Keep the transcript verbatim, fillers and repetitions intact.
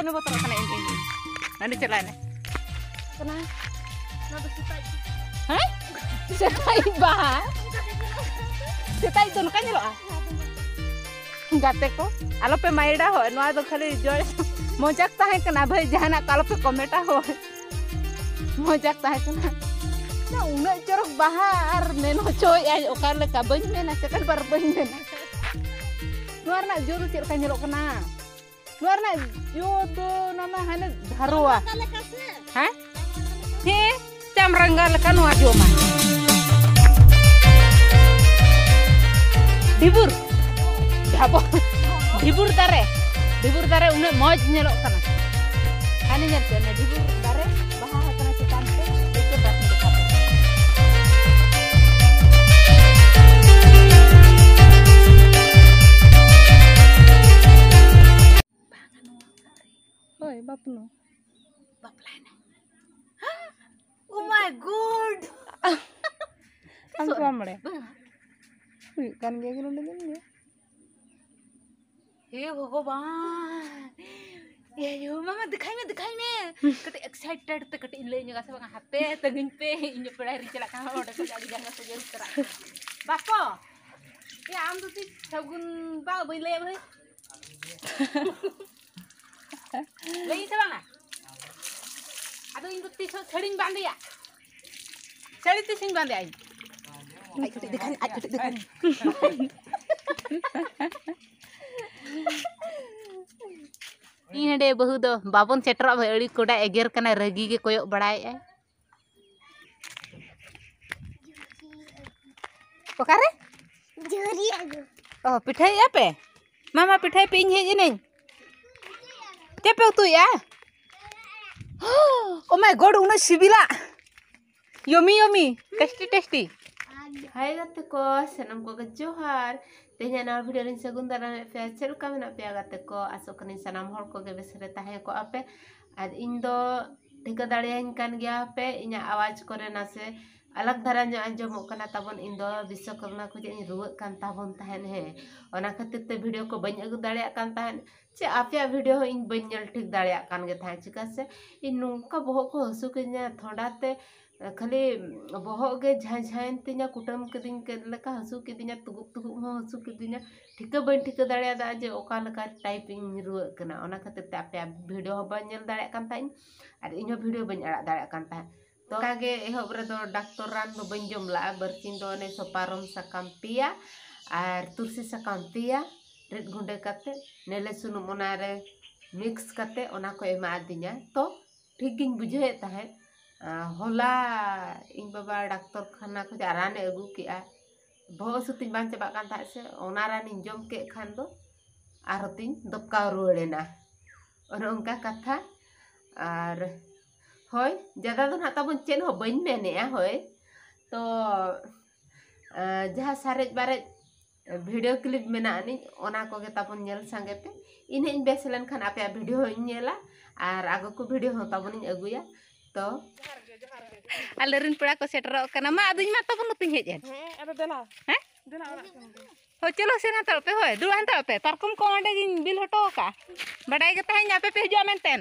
ᱚᱱᱟ ᱵᱚᱛᱚᱨᱚᱜ ᱠᱟᱱᱟ ᱤᱧ, ᱤᱧ, ᱤᱧ᱾ ᱦᱟᱸᱰᱮ ᱪᱟᱞᱟᱜ ᱟᱞᱮ᱾ ᱠᱟᱱᱟ᱾ ᱱᱚᱣᱟ ᱫᱚ ᱥᱮᱛᱟᱜ ᱦᱮᱸ? ᱥᱮᱛᱟᱜ ᱵᱟᱦᱟ᱾ ᱥᱮᱛᱟᱜ ᱫᱚ ᱱᱚᱝᱠᱟ ᱧᱮᱞᱚᱜᱼᱟ᱾ ᱜᱟᱛᱮ ᱠᱚ, ᱟᱞᱚᱯᱮ ᱢᱟᱭᱰᱟ ᱦᱳᱭ, ᱱᱚᱣᱟ ᱫᱚ ᱠᱷᱟᱹᱞᱤ ᱡᱚᱭ ᱢᱚᱡᱟᱠ ᱛᱟᱦᱮᱸ ᱠᱟᱱᱟ ᱵᱷᱟᱹᱭ, ᱡᱟᱦᱟᱱᱟᱜ ᱠᱚ ᱟᱞᱚᱯᱮ ᱠᱚᱢᱮᱱᱴᱟ ᱦᱳᱭ᱾ ᱢᱚᱡᱟᱠ ᱛᱟᱦᱮᱸ ᱠᱟᱱᱟ᱾ ᱱᱟ ᱩᱱᱟᱹᱜ ᱪᱚᱨᱚᱠ ᱵᱟᱦᱟ ᱟᱨ ᱢᱮᱱ ᱦᱚᱪᱚᱭᱮᱫᱼᱟᱭ, ᱚᱠᱟ ᱞᱮᱠᱟ ᱵᱟᱹᱧ ᱢᱮᱱᱟ, ᱥᱮᱠᱮᱱᱰ ᱵᱟᱨ ᱵᱟᱹᱧ ᱢᱮᱱᱟ᱾ ᱱᱚᱣᱟ ᱨᱮᱱᱟᱜ ᱡᱚ ᱫᱚ ᱪᱮᱫ ᱞᱮᱠᱟ ᱧᱮᱞᱚᱜ ᱠᱟᱱᱟ? ᱱᱚᱣᱟ ᱨᱮᱱᱟᱜ ᱡᱚ ᱫᱚ ᱱᱚᱣᱟ ᱢᱟ ᱦᱟᱱᱮ ᱫᱷᱟᱨᱚᱣᱟ᱾ ᱦᱮᱸ? ᱦᱮᱸ, ᱪᱟᱢᱨᱟᱝᱜᱟ ᱞᱮᱠᱟ ᱱᱚᱣᱟ ᱡᱚ ᱢᱟ᱾ ᱰᱷᱤᱵᱩᱨ, ᱰᱷᱟᱵᱚ, ᱰᱷᱤᱵᱩᱨ ᱫᱟᱨᱮ, ᱰᱷᱤᱵᱩᱨ ᱫᱟᱨᱮ ᱩᱱᱟᱹᱜ ᱢᱚᱡᱽ ᱧᱮᱞᱚᱜ ᱠᱟᱱᱟ᱾ ᱦᱟᱱᱮ ᱧᱮᱞ ᱯᱮ, ᱚᱱᱮ ᱰᱷᱤᱵᱩᱨ ᱫᱟᱨᱮ ᱵᱟᱦᱟ ᱟᱠᱟᱱᱟ ᱪᱮᱛᱟᱱ ᱛᱮ, ᱪᱮᱫ ᱪᱚ ᱵᱟᱥ ᱧᱮᱞᱚᱜ ᱠᱟᱱᱟ᱾ ᱦᱳᱭ, ᱵᱟᱯᱞᱟ᱾ ᱵᱟᱯᱞᱟᱭᱮᱱᱟ᱾ Oh my God! ᱟᱢ ᱪᱮᱫ ᱵᱟᱢ ᱵᱟᱲᱟᱭᱟ? ᱵᱟᱝᱟ᱾ ᱦᱩᱭᱩᱜ ᱠᱟᱱ ᱜᱮᱭᱟ ᱠᱤ ᱱᱚᱰᱮ ᱫᱚ ᱧᱮᱞ? ᱦᱮ ᱵᱷᱚᱜᱚᱵᱟᱱ! ᱮ ᱭᱳ, ᱢᱟᱢᱟ, ᱫᱮᱠᱷᱟᱭ ᱢᱮ, ᱫᱮᱠᱷᱟᱭ ᱢᱮ᱾ ᱠᱟᱹᱴᱤᱡ excited ᱛᱮ ᱠᱟᱹᱴᱤᱡ ᱤᱧ ᱞᱟᱹᱭ ᱧᱚᱜᱟ ᱥᱮ ᱵᱟᱝᱟ? ᱦᱟᱯᱮ, ᱛᱟᱹᱜᱤᱧ ᱯᱮ, ᱤᱧ ᱫᱚ ᱯᱮᱲᱟ ᱦᱤᱨᱤᱧ ᱪᱟᱞᱟᱜ ᱠᱟᱱᱟ, ᱚᱸᱰᱮ ᱠᱷᱚᱱ ᱟᱹᱰᱤ ᱡᱟᱸᱜᱟ ᱥᱟᱡᱟᱹᱣ ᱩᱛᱟᱹᱨᱟᱜ ᱠᱟᱱᱟ᱾ ᱵᱟᱠᱚ! ᱮ, ᱟᱢ ᱫᱚ ᱪᱮᱫ ᱥᱟᱹᱜᱩᱱ ᱵᱟ ᱵᱟᱹᱧ ᱞᱟᱹᱭᱟ ᱵᱷᱟᱹᱭ? ᱞᱟᱹᱭᱟᱹᱧ ᱥᱮ ᱵᱟᱝᱟ? ᱟᱫᱚ ᱤᱧ ᱫᱚ ᱛᱤᱥ ᱦᱚᱸ ᱥᱟᱹᱲᱤᱧ ᱵᱟᱸᱫᱮᱭᱟ᱾ ᱥᱟᱹᱲᱤ ᱛᱤᱥᱤᱧ ᱵᱟᱸᱫᱮᱭᱟ ᱤᱧ? ᱟᱡ ᱠᱟᱹᱴᱤᱡ ᱫᱮᱠᱷᱟᱧ, ᱟᱡ ᱠᱟᱹᱴᱤᱡ ᱫᱮᱠᱷᱟᱧ᱾ ᱤᱧ ᱦᱟᱸᱰᱮ ᱵᱟᱹᱦᱩ ᱫᱚ ᱵᱟᱵᱚᱱ ᱥᱮᱴᱮᱨᱚᱜᱼᱟ ᱵᱷᱟᱹᱭ, ᱟᱹᱰᱤ ᱠᱚᱰᱟ ᱮᱜᱮᱨ ᱠᱟᱱᱟᱭ, ᱨᱟᱹᱜᱤ ᱜᱮ ᱠᱚᱭᱚᱜ ᱵᱟᱲᱟᱭᱮᱫᱼᱟᱭ᱾ ᱚᱠᱟᱨᱮ? ᱡᱷᱩᱨᱤ ᱟᱹᱜᱩ᱾ ᱚ, ᱯᱤᱴᱷᱟᱹᱭᱮᱫᱼᱟ ᱯᱮ? ᱢᱟ, ᱢᱟ, ᱯᱤᱴᱷᱟᱹᱭ ᱯᱮ, ᱤᱧ ᱦᱮᱡ ᱮᱱᱟᱹᱧ᱾ ᱪᱮᱫ ᱯᱮ ᱩᱛᱩᱭᱮᱫᱼᱟ? Oh my God, ᱩᱱᱟᱹᱜ ᱥᱤᱵᱤᱞᱟ᱾ Yummy, yummy, tasty, tasty. ᱦᱟᱭ ᱜᱟᱛᱮ ᱠᱚ, ᱥᱟᱱᱟᱢ ᱠᱚᱜᱮ ᱡᱚᱦᱟᱨ᱾ ᱛᱮᱦᱮᱧᱟᱜ ᱱᱟᱣᱟ video ᱨᱤᱧ ᱥᱟᱹᱜᱩᱱ ᱫᱟᱨᱟᱢᱮᱫ ᱯᱮᱭᱟ᱾ ᱪᱮᱫ ᱞᱮᱠᱟ ᱢᱮᱱᱟᱜ ᱯᱮᱭᱟ ᱜᱟᱛᱮ ᱠᱚ? ᱟᱥᱚᱜ ᱠᱟᱹᱱᱟᱹᱧ ᱥᱟᱱᱟᱢ ᱦᱚᱲ ᱠᱚᱜᱮ ᱵᱮᱥ ᱨᱮ ᱛᱟᱦᱮᱸ ᱠᱚᱜᱼᱟ ᱯᱮ᱾ ᱟᱨ ᱤᱧ ᱫᱚ ᱴᱷᱤᱠᱟᱹ ᱫᱟᱲᱮᱭᱟᱹᱧ ᱠᱟᱱ ᱜᱮᱭᱟ ᱯᱮ, ᱤᱧᱟᱹᱜ ᱟᱣᱟᱡᱽ ᱠᱚᱨᱮ ᱱᱟᱥᱮ ᱟᱞᱟᱜᱽ ᱫᱷᱟᱨᱟ ᱧᱚᱜ ᱟᱸᱡᱚᱢᱚᱜ ᱠᱟᱱᱟ ᱛᱟᱵᱚᱱ᱾ ᱤᱧ ᱫᱚ ᱵᱤᱥᱥᱚᱠᱚᱨᱢᱟ ᱠᱷᱚᱱᱟᱜ ᱤᱧ ᱨᱩᱣᱟᱹᱜ ᱠᱟᱱ ᱛᱟᱵᱚᱱ ᱛᱟᱦᱮᱸᱫ, ᱦᱮᱸ, ᱚᱱᱟ ᱠᱷᱟᱹᱛᱤᱨ ᱛᱮ ᱵᱷᱤᱰᱤᱭᱳ ᱠᱚ ᱵᱟᱹᱧ ᱟᱹᱜᱩ ᱫᱟᱲᱮᱭᱟᱜ ᱠᱟᱱ ᱛᱟᱦᱮᱸᱫ, ᱪᱮ ᱟᱯᱮᱭᱟᱜ ᱵᱷᱤᱰᱤᱭᱳ ᱦᱚᱸ ᱤᱧ ᱵᱟᱹᱧ ᱧᱮᱞ ᱴᱷᱤᱠ ᱫᱟᱲᱮᱭᱟᱜ ᱠᱟᱱ ᱜᱮ ᱛᱟᱦᱮᱸᱫ᱾ ᱪᱮᱫᱟᱜ ᱥᱮ ᱤᱧ ᱱᱚᱝᱠᱟ ᱵᱚᱦᱚᱜ ᱠᱚ ᱦᱟᱹᱥᱩ ᱠᱤᱫᱤᱧᱟ ᱛᱷᱚᱱᱰᱟ ᱛᱮ, ᱠᱷᱟᱹᱞᱤ ᱵᱚᱦᱚᱜ ᱜᱮ ᱡᱷᱟᱸᱭ ᱡᱷᱟᱸᱭ ᱮᱱ ᱛᱤᱧᱟ, ᱠᱩᱴᱟᱹᱢ ᱠᱤᱫᱤᱧ ᱠᱮᱫ ᱞᱮᱠᱟ ᱦᱟᱹᱥᱩ ᱠᱤᱫᱤᱧᱟ, ᱛᱩᱜᱩᱵ ᱛᱩᱜᱩᱵ ᱦᱚᱸ ᱦᱟᱹᱥᱩ ᱠᱤᱫᱤᱧᱟ᱾ ᱴᱷᱤᱠᱟᱹ ᱵᱟᱹᱧ ᱴᱷᱤᱠᱟᱹ ᱫᱟᱲᱮᱭᱟᱫᱟ ᱡᱮ ᱚᱠᱟ ᱞᱮᱠᱟ ᱴᱟᱭᱤᱯ ᱤᱧ ᱨᱩᱣᱟᱹᱜ ᱠᱟᱱᱟ᱾ ᱚᱱᱟ ᱠᱷᱟᱹᱛᱤᱨ ᱛᱮ ᱟᱯᱮᱭᱟᱜ ᱵᱷᱤᱰᱤᱭᱳ ᱦᱚᱸ ᱵᱟᱹᱧ ᱧᱮᱞ ᱫᱟᱲᱮᱭᱟᱜ ᱠᱟᱱ ᱛᱟᱦᱮᱸᱫ ᱟᱨ ᱤᱧ ᱦᱚᱸ ᱵᱷᱤᱰᱤᱭᱳ ᱵᱟᱹᱧ ᱟᱲᱟᱜ ᱫᱟᱲᱮᱭᱟᱜ ᱠᱟᱱ ᱛᱟᱦᱮᱸᱫ᱾ ᱛᱚ ᱚᱱᱠᱟ ᱜᱮ ᱮᱦᱚᱵ ᱨᱮᱫᱚ ᱰᱟᱠᱛᱚᱨ ᱨᱟᱱ ᱫᱚ ᱵᱟᱹᱧ ᱡᱚᱢ ᱞᱟᱜᱼᱟ᱾ ᱵᱟᱨᱥᱤᱧ ᱫᱚ ᱚᱱᱮ ᱥᱚᱯᱟᱨᱚᱢ ᱥᱟᱠᱟᱢ ᱯᱮᱭᱟ ᱟᱨ ᱛᱩᱨᱥᱤ ᱥᱟᱠᱟᱢ ᱯᱮᱭᱟ ᱨᱤᱫ ᱜᱩᱸᱰᱟᱹ ᱠᱟᱛᱮ, ᱱᱮᱞᱮ ᱥᱩᱱᱩᱢ ᱚᱱᱟᱨᱮ ᱢᱤᱠᱥ ᱠᱟᱛᱮ ᱚᱱᱟ ᱠᱚ ᱮᱢᱟ ᱟᱹᱫᱤᱧᱟ᱾ ᱛᱚ ᱴᱷᱤᱠ ᱜᱤᱧ ᱵᱩᱡᱷᱟᱹᱣᱮᱫ ᱛᱟᱦᱮᱸᱫ᱾ ᱟᱨ ᱦᱚᱞᱟ ᱤᱧ ᱵᱟᱵᱟ ᱰᱟᱠᱛᱚᱨ ᱠᱷᱟᱱᱟ ᱠᱷᱚᱱᱟᱜ ᱨᱟᱱᱮ ᱟᱹᱜᱩ ᱠᱮᱜᱼᱟ, ᱵᱚᱦᱚᱜ ᱦᱟᱹᱥᱩ ᱛᱤᱧ ᱵᱟᱝ ᱪᱟᱵᱟᱜ ᱠᱟᱱ ᱛᱟᱦᱮᱸᱫ ᱥᱮ, ᱚᱱᱟ ᱨᱟᱱᱤᱧ ᱡᱚᱢ ᱠᱮᱫ ᱠᱷᱟᱱ ᱫᱚ ᱟᱨᱦᱚᱸ ᱛᱤᱧ ᱫᱚᱯᱠᱟᱣ ᱨᱩᱣᱟᱹᱲᱮᱱᱟ᱾ ᱚᱱᱮ ᱚᱱᱠᱟ ᱠᱟᱛᱷᱟ᱾ ᱟᱨ ᱦᱳᱭ, ᱡᱟᱫᱟ ᱫᱚ ᱱᱟᱦᱟᱜ ᱛᱟᱵᱚᱱ ᱪᱮᱫ ᱦᱚᱸ ᱵᱟᱹᱧ ᱢᱮᱱᱮᱜᱼᱟ᱾ ᱦᱳᱭ, ᱛᱚ ᱟᱸ, ᱡᱟᱦᱟᱸ ᱥᱟᱨᱮᱡ ᱵᱟᱨᱮᱡ ᱵᱷᱤᱰᱤᱭᱳ ᱠᱞᱤᱯ ᱢᱮᱱᱟᱜ ᱟᱹᱱᱤᱡ, ᱚᱱᱟ ᱠᱚᱜᱮ ᱛᱟᱵᱚᱱ ᱧᱮᱞ ᱥᱟᱸᱜᱮ ᱯᱮ᱾ ᱤᱧ ᱦᱚᱸᱧ ᱵᱮᱥ ᱞᱮᱱᱠᱷᱟᱱ ᱟᱯᱮᱭᱟᱜ ᱵᱷᱤᱰᱤᱭᱳ ᱦᱚᱸᱧ ᱧᱮᱞᱟ ᱟᱨ ᱟᱜᱚ ᱠᱚ ᱵᱷᱤᱰᱤᱭᱳ ᱦᱚᱸ ᱛᱟᱵᱚᱱᱤᱧ ᱟᱹᱜᱩᱭᱟ᱾ ᱛᱚ ᱟᱞᱮ ᱨᱮᱱ ᱯᱮᱲᱟ ᱠᱚ ᱥᱮᱴᱮᱨᱚᱜ ᱠᱟᱱᱟ᱾ ᱢᱟ, ᱟᱫᱚᱧ ᱢᱟ ᱛᱟᱵᱚᱱ ᱱᱚᱛᱮᱧ ᱦᱮᱡ ᱮᱱ᱾ ᱦᱮᱸ, ᱟᱫᱚ ᱫᱮᱞᱟ᱾ ᱦᱮᱸ? ᱫᱮᱞᱟ ᱚᱲᱟᱜ ᱠᱷᱚᱱ ᱜᱮ᱾ ᱦᱳᱭ, ᱪᱚᱞᱚ ᱥᱮᱱ ᱦᱟᱛᱟᱲᱚᱜ ᱯᱮ᱾ ᱦᱳᱭ, ᱫᱩᱲᱩᱵ ᱦᱟᱛᱟᱲᱚᱜ ᱯᱮ᱾ ᱯᱟᱨᱠᱚᱢ ᱠᱚ ᱚᱸᱰᱮ ᱜᱤᱧ ᱵᱤᱞ ᱦᱚᱴᱚ ᱟᱠᱟᱫᱼᱟ᱾ ᱵᱟᱰᱟᱭ ᱜᱮ ᱛᱟᱦᱮᱸᱧ ᱟᱯᱮ ᱯᱮ ᱦᱤᱡᱩᱜᱼᱟ ᱢᱮᱱᱛᱮ᱾